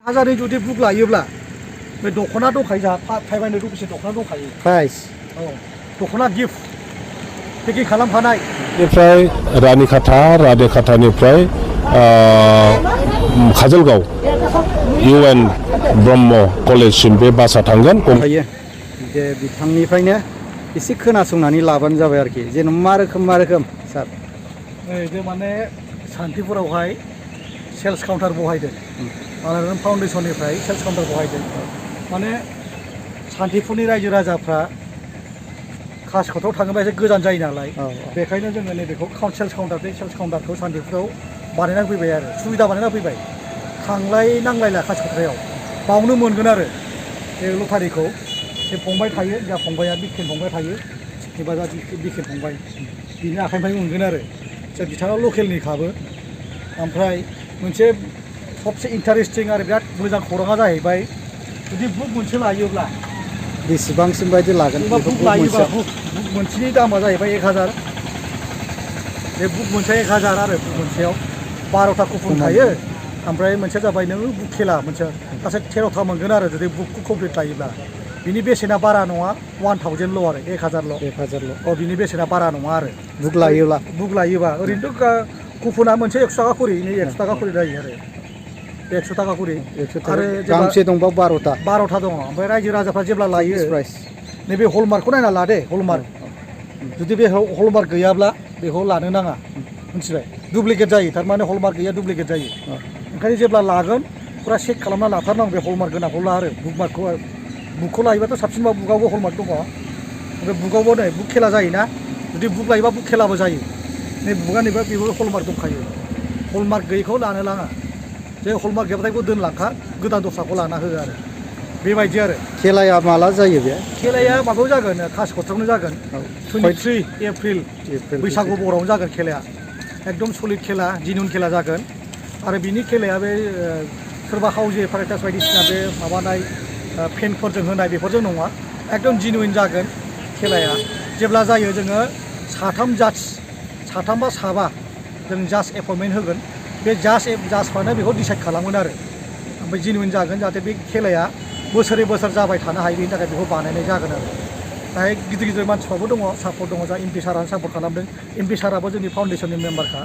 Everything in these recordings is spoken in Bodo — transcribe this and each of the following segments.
हाजारनि जुदि बुक लायोब्ला बे दख'ना दंखायो जोंहा 500 रुपिसनि दख'ना दंखायो। प्राइस औ दख'ना गिफ्ट पेकिं खालामखानाय। निफ्राय रानिखाथानिफ्राय काजलगाव UN ब्रह्म कलेजसिम बे बासआ थांगोन। थायो जे बिथांनिफ्रायनो एसे खोनासंनानै लाबानो जाबाय आरोखि जेन' मा रोखोम सार जों माने सान्तिपुरावहाय सेल्स काउन्टार बहायदों। माने फाउन्डेसननिफ्राय सेल्स काउन्टार बहायदों। माने सान्तिपुरनि रायजो राजाफ्रा कासिकटआव थाङोबा एसे गोजान जायो नालाय बेखायनो जोङो नैबेखौ सेल्स काउन्टारखौ सान्तिपुराव बानायना फैबाय आरो सुबिदा बानायना फैबाय। थांलाय नांलायला कासिकटआव बावनो मोनगोन आरो बे लटारिखौ। बे फंबाय थायो जा फंबाया बिखेन फंबाय थायो एबा जा बिखेन फंबाय बिनि आखाइनिफ्राय मोनगोन आरो जा बिथाङा लकेलनिखाबो। ओमफ्राय मोनसे सबसे इन्टारेस्टिं आरो बिराद मोजां खौराङा जाहैबाय जुदि बुक मोनसे लायोब्ला बेसेबांसिम बायदि लागोन बुक लायोबा बुक मोनसेनि दामा जाहैबाय 1000। बे बुक मोनसेया 1000 आरो बुक मोनसेयाव 12टा कुपन थायो। ओमफ्राय मोनसेया जाबाय नोङो बुक खेला मोनसे गासै 13टा मोनगोन आरो जुदि बुकखौ कमप्लिट लायोब्ला। बिनि बेसेना बारा नङा 1000ल' आरो 1000ल'। औ बिनि बेसेना बारा नङा आरो बुक लायोबा ओरैनोथ' कुपना मोनसे 100 थाखा खरि 100 थाखा खरि जायो आरो 100 थाखा खरि आरो गांसे दंबा 12टा दङ। ओमफ्राय रायजो राजाफ्रा जेब्ला लायो नैबे हलमार्कखौ नायना लादे हलमार्क जुदि बे हलमार्क गैयाब्ला बेखौ लानो नाङा मिथिबाय। डुप्लिकेट जायो थारमाने हलमार्क गैया डुप्लिकेट जायो। ओंखायनो जेब्ला लागोन फुरा चेक खालामना लाथारनांगौ बे हलमार्क गोनांखौ ला आरो बुकखौ लायोबाथ' साबसिनबा बुकआवबो हलमार्क दङ। ओमफ्राय बुकआवबो नै बुक खेला जायोना जुदि बुक लायोबा बुक खेलाबो जायो। नै बुकआ नैबा बेबो हलमार्क दंखायो। हलमार्क गैयैखौ लानो लाङा। जे हलमार्क गैयाबाथाय बेखौ दोनलांखा गोदान दस्राखौ लाना हो आरो बेबायदि आरो। खेलाया माला जायो बे? खेलाया माबायाव जागोन कासिकटआवनो जागोन 23 एप्रिल बैसागु बरावनो जागोन खेलाया। एकदम सलिड खेला जिनुइन खेला जागोन। आरो बिनि खेलाया बे सोरबा हाउजे फाराइटास बायदिसिना बे माबानाय फेनफोरजों होनाय बेफोरजों नङा एकदम जिनुइन जागोन खेलाया। जेब्ला जायो जोङो साथाम बा साबा जों जाज एपइन्टमेन्ट होगोन। बे जाजफ्रानो बेखौ डिसाइड खालामगोन आरो ओमफ्राय जिनुइन जागोन जाहाथे बे खेलाया बोसोरै बोसोर जाबाय थानो हायो बेनि थाखाय बेखौ बानायनाय जागोन आरो। दाहाय गिदिर मानसिफ्राबो दङ सापर्ट दङ जा MP सारानो सापर्ट खालामदों। MP साराबो जोंनि फाउन्डेसननि मेम्बारखा।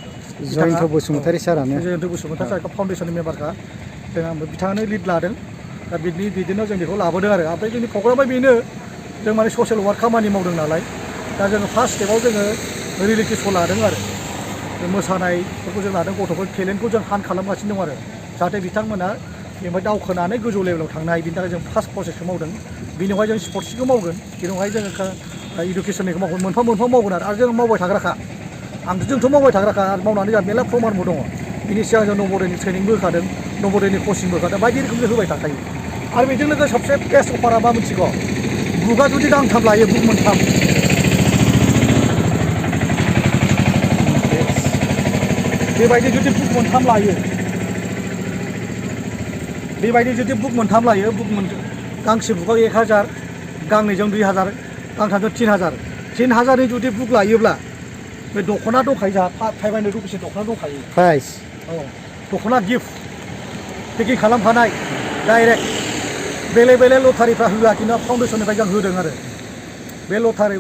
जयन्त बसुमतारी सारानो जयन्त बसुमतारी सारखौ फाउन्डेसननि मेम्बारखा। जों बिथाङानो लिड लादों। दा बिनि बिदिनो जों बेखौ लाबोदों आरो। ओमफ्राय जोंनि प्रग्रामा बेनो जों माने ससियेल वार्क खामानि मावदों नालाय दा जोङो फार्स्ट स्टेपाव जोङो रियेलिटि श' लादों आरो मोसानायफोरखौ जों लादों। गथ'फोर टेलेन्टखौ जों हान्ट खालामगासिनो दं आरो जाहाथे बिथांमोना बेनिफ्राय दावखोनानै गोजौ लेभेलाव थांनो हायो। बिनि थाखाय जों फार्स्ट प्रसेसखौ मावदों। बेनिफ्राय जों स्पर्ट्सखौ मावगोन। बेनिफ्राय जोङो इडुकेसननिखौ मावगोन। मोनफा मावगोन आरो जों मावबाय थाग्राखा। जोंथ' मावबाय थाग्राखा आरो मावनानै जोंहा मेरला प्रमानबो दङ। बिनि सिगां जों नवोदयनि ट्रेनिंबो होखादों नवोदयनि कचिंबो होखादों बायदि रोखोमनि होबाय थाखायो। आरो बेजों लोगोसे सबसे बेस्ट अफारा मा मिथिगौ बुकआ जुदि गांथाम लायो बुक मोनथाम बेबायदि जुदि बुक मोनथाम लायो गांसे बुकआव 1000 गांनैजों 2000 गांथामजों 3000 3000नि जुदि बुक लायोब्ला बे दख'ना दंखायो जोंहा 500 रुपिसनि दख'ना दंखायो। प्राइस औ दख'ना गिफ्ट पेकिं खालामखानाय डाइरेक्ट बेले लटारिफ्रा होआ खिन्थु फाउन्डेसननिफ्राय जों होदों आरो बे लटारि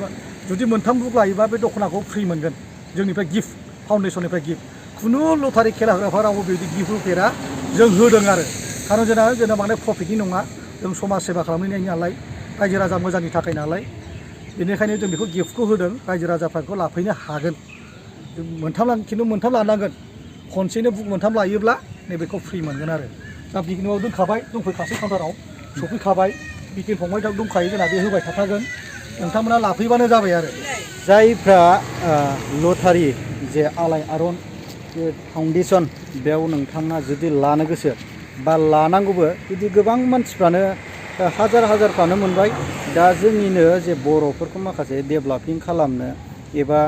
जुदि मोनथाम बुक लायोबा बे दख'नाखौ फ्रि मोनगोन जोंनिफ्राय गिफ्ट फाउन्डेसननिफ्राय गिफ्ट। खुनु लटारि खेला होग्राफ्रा रावबो बिदि गिफ्ट होफेरा जों होदों आरो खारन जोंना बांद्राय प्रफिटनि नङा। जों समाज सेबा खालामनाय नालाय रायजो राजा मोजांनि थाखाय नालाय बेनिखायनो जों बेखौ गिफ्टखौ होदों। रायजो राजाफ्रा बेखौ लाफैनो हागोन। खिन्थु मोनथाम लानांगोन। खनसेनो बुक मोनथाम लायोब्ला नैबेखौ फ्रि मोनगोन आरो दा बिगिनाव दोनखाबाय दंफैखासै काउन्टाराव सफैखाबाय बिगिन फंबाय दंखायो जोंना बे होबाय थाखागोन। नोंथांमोना लाफैबानो जाबाय आरो जायफ्रा लटारि जे आलायारन बे फाउन्डेसन बेयाव नोंथाङा जुदि लानो गोसो बा लानांगौबो जुदि गोबां मानसिफ्रानो हाजारफ्रानो मोनबाय। दा जोंनिनो जे बर'फोरखौ माखासे डेभेलपिं खालामनो एबा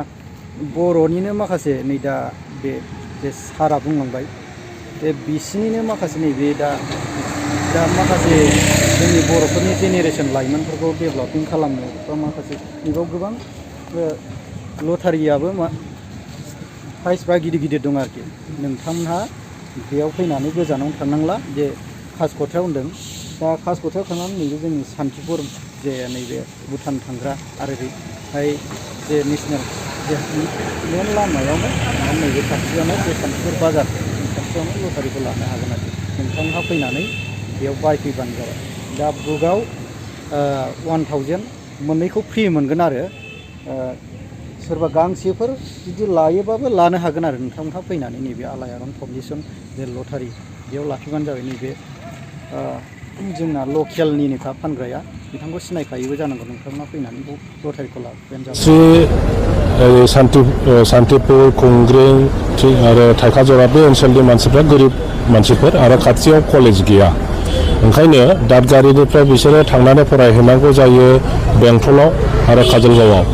बर'निनो माखासे नै दा बे जे सारा बुंलांबाय बे बिसिनिनो माखासे नैबे दा माखासे जोंनि बर'फोरनि जेनेरेसन लाइमोनफोरखौ डेभेलपिं खालामनो बा माखासे बेयाव गोबां लटारियाबो प्राइसफ्रा गिदिर दं आरोखि। नोंथांमोनहा बेयाव फैनानै गोजानाव थांनांला जे कासकट्रायाव होनदों दा कासकट्रायाव थांनानै नैबे जोंनि सान्तिपुर जे नैबे भुटान थांग्रा आरो बेहाय जे नेसनेल जे मेन लामायावनो नैबे खाथियावनो बे सान्तिपुर बाजार खाथियावनो लटारिखौ लानो हागोन आरो नोंथांहा फैनानै बेयाव बायफैबानो जाबाय दा बुकआव 1000 मोननैखौ फ्रि मोनगोन आरो सोरबा गांसेफोर जुदि लायोबाबो लानो हागोन आरो नोंथांमोनहा फैनानै नैबे आलायारन फाउन्डेसन जे लटारि बेयाव लाफैबानो जाबाय नैबे जोंना लकेलनिनोखा फानग्राया बिथांखौ सिनायखायोबो जानांगौ नोंथांमोना फैनानै लटारिखौ लाफैबानो जाबाय सान्तिपुर खुंग्रिं आरो थाइखाजरा बे ओनसोलनि मानसिफ्रा गोरिब मानसिफोर आरो खाथियाव कलेज गैया ओंखायनो दादगारिनिफ्राय बिसोरो थांनानै फरायहैनांगौ जायो बेंटलाव आरो काजलगावआव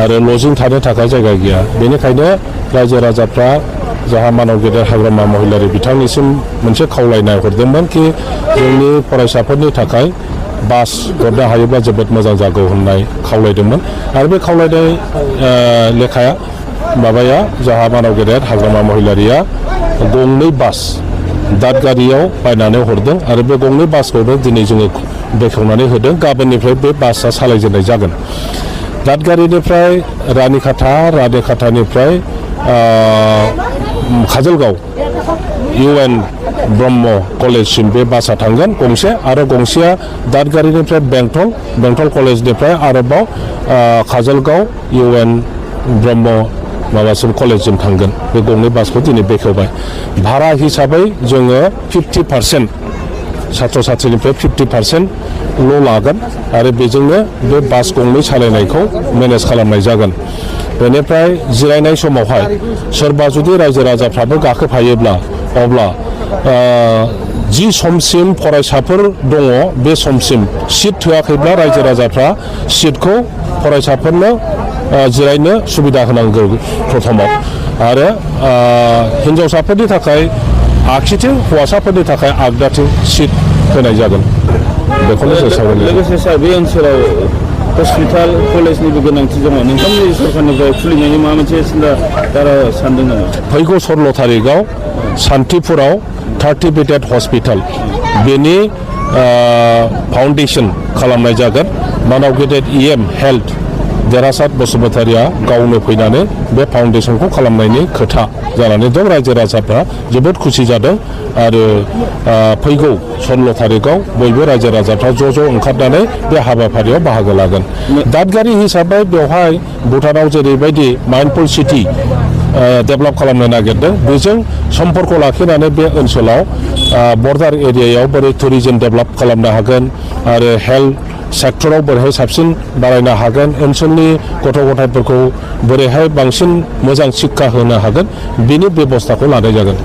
आरो लजिं थानो थाखाय जायगा गैया बेनिखायनो रायजो राजाफ्रा जाहा मानव गेदेर हाग्रामा महिलारि बिथांनिसिम मोनसे खावलायनाय हरदोंमोन कि जोंनि फरायसाफोरनि थाखाय बास हरनो हायोब्ला जोबोद मोजां जागौ होननाय खावलायदोंमोन आरो बे खावलायनाय लेखाया माबाया जाहा मानव गेदेर हाग्रामा महिलारिया 2 बास दादगारियाव बायनानै हरदों आरो बे 2 बासखौनो दिनै जोङो बेखेवनानै होदों गाबोननिफ्राय बे बासआ सालायजेननाय जागोन दादगारिनिफ्राय रानिखाथानिफ्राय काजलगाव UN ब्रह्म कलेजसिम बे बासआ थांगोन गंसे आरो गंसेया दादगारिनिफ्राय बेंटल कलेजनिफ्राय आरोबाव काजलगाव UN ब्रह्म माबासिम कलेजसिम थांगोन बे 2 बासखौ दिनै बेखेवबाय भारा हिसाबै जोङो 50% छात्र छात्रीनिफ्राय 50% ल' लागोन आरो बेजोंनो बे बास 2 सालायनायखौ मेनेज खालामनाय जागोन बेनिफ्राय जिरायनाय समावहाय सोरबा जुदि रायजो राजाफ्राबो गाखोफायोब्ला अब्ला जि समसिम फरायसाफोर दङ बे समसिम सिट थोआखैब्ला रायजो राजाफ्रा सिटखौ फरायसाफोरनो जिरायनो सुबिदा होनांगौ प्रथमाव आरो हिन्जावसाफोरनि थाखाय आगसिथिं हौवासाफोरनि थाखाय आगदाथिं सिट होनाय जागोन बेखौनो जों सावरायनो लोगोसे सार बे ओनसोलाव हस्पिटाल कलेजनिबो गोनांथि दङ नोंथांमोननि सरकारनिफ्राय खुलिनायनि माबा मोनसे सिन्था दारा सानदों नामा फैगौ 16 थारिखआव सान्तिपुराव 30 बेडेड हस्पिटाल बेनि फाउन्डेसन खालामनाय जागोन मानव गेदेर EM हेल्थ देरहासार बसुमतारिया गावनो फैनानै बे फाउन्डेसनखौ खालामनायनि खोथा जानानै दं रायजो राजाफ्रा जोबोद खुसि जादों आरो फैगौ 16 थारिखआव बयबो रायजो राजाफ्रा ज' ओंखारनानै बे हाबाफारियाव बाहागो लागोन दादगारि हिसाबै बेवहाय भुटानाव जेरैबायदि माइन्डफुल सिटि डेभेलप खालामनो नागिरदों बेजों सम्पर्क लाखिनानै बे ओनसोलाव बर्डार एरियायाव बोरै टुरिजम डेभेलप खालामनो हागोन आरो हेल्थ सेक्टराव बोरैहाय साबसिन बारायनो हागोन ओनसोलनि गथ' गथायफोरखौ बोरैहाय बांसिन मोजां शिक्षा होनो हागोन बिनि बेबस्थाखौ लानाय जागोन